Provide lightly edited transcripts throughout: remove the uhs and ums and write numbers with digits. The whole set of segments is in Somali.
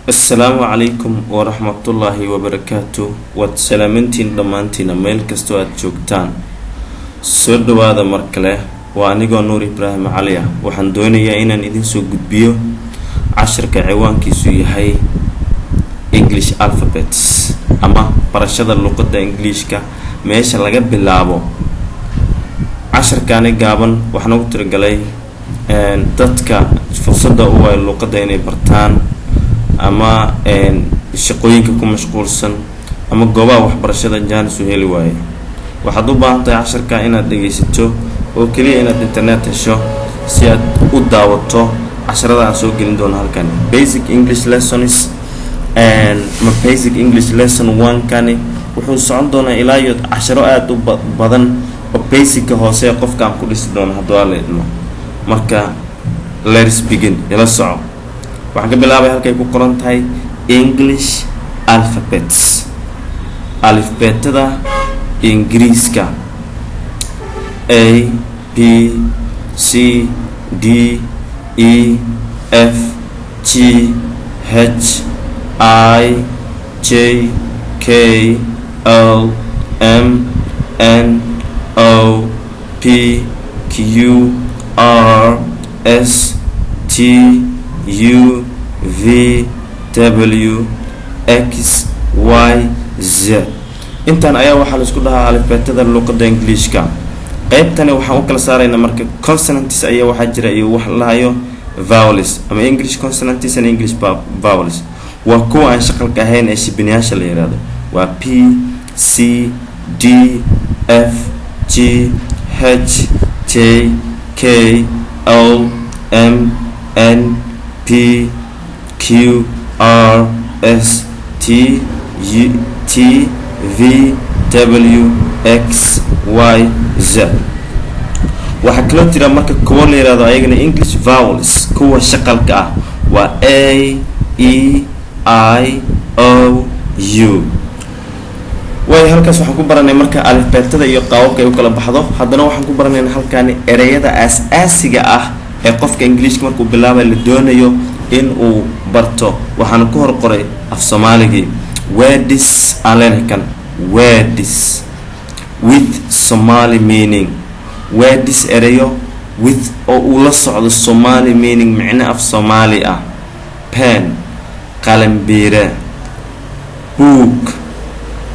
Assalaamu calaykum waraxmatullaahi wabarakaatu. Waad salaamantiin dhammaantiina meel kastoo aada joogtaan. Soo dhawaada mar kale. Waa anigoo Nuur Ibraahim Cali ah. Waxaan doonayaa inaan idinsoo gudbiyo cashirka ciwaankiisu yahay English alphabets ama barashada luqadda Ingiliishka meesha laga bilaabo. Cashirkaani gaaban waxaan ugu tiragalay dadka fursadda u waay luqadda inay bartaan, ama shaqooyinka ku mashquulsan, ama goobaha waxbarashada jaanis u heli waaye. Waxaad u baahan tahay cashirka inaad dhegaysato oo keliya inaad internet hesho si aad u daawato casharada aan soo gelin doono halkani. Basic English lessons ma Basic English lesson one kani wuxuu socon doonaa ilaa iyo casharo aada u badan oo basica hoose ee qofka aan ku dhisi doono, hadduu Alla idmo. Marka let's begin. Ila soco. Waxaan ka bilaabay halkay ku qoran tahay English alphabets, alifbeetada Ingiriiska. A, B, C, D, E, F, G, H, I, J, K, L, M, N, O, P, Q, R, S, T, U, V, W, X, Y, Z. Intan ayaa waxaa la isku dhahaa alifbeetada luqadda Ingiliishka. Qeybtani waxaan u kala saaraynaa marka consonants ayaa waxaa jira iyo wax lahayo vowels, ama English consonants and English vowels. Waa kuwa aan shaqalka ahayn ee shibinayaasha la yihahdo. Waa P, C, D, F, G, H, J, K, L, M, N, P, Q, R, S, T, U, T, V, W, X, Y, Z. Waxaa kaloo jira marka kuwo la yihahdo ayagana English vowels, kuwa shaqalka ah. Waa A, E, I, O, U. Way halkaas waxaan ku baranay marka alifbeetada iyo qaababka ay u kala baxdo. Haddana waxaan ku baranayna halkaani ereyada aas-aasiga ah ee qofka Ingiliishka markuu bilaabay la doonayo in uu barto. Waxaana ku hor qoray af Soomaaligii. Words aan leenahay kan, words with Somali meaning. Words, ereyo, with, oo uu la socdo, Somali meaning, micno af Soomaali ah. Pen, qalinbiire. Book,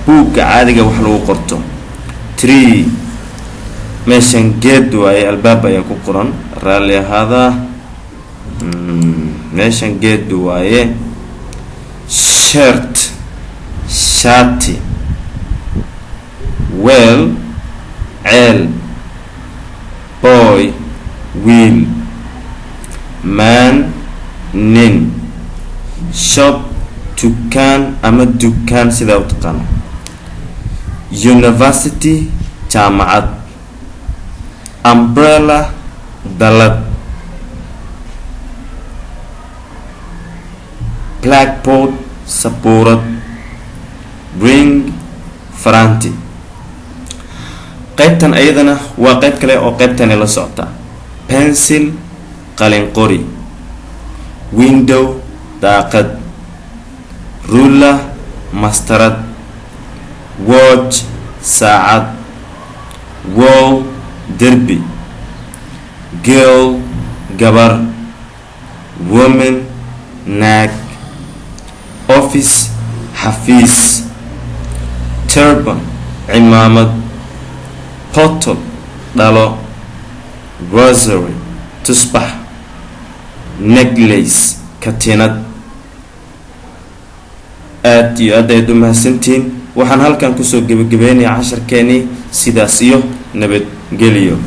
buugga caadiga wax lagu qorto. Tree, meeshan geed waaye, albaab ayaa ku qoran, raalli ahaada. Meeshan geed waaye. Shirt, shati. Well, ceel. Boy, wiil. Man, nin. Shop, dukaan ama dukaan sidaa u taqaano. University, jaamacad. Umbrella, dalad. Blackboard, sabuurad. Ring, faranti. Qaybtan ayadana waa qayb kale oo qaybtani la socota. Pencil, qalin qori. Window, daaqad. Ruler, mastarad. Watch, saacad. Wall, derbi. Girl, gabar. Woman, naag. Office, xafiis. Turban, cimaamad. Bottle, dhalo. Rosary, tusbax. Necklace, katiinad. Aad iyo aad ayaad u mahadsantihiin. Waxaan halkan kusoo gebagabeynaya casharkeenii. Sidaas iyo nabadgeliyo.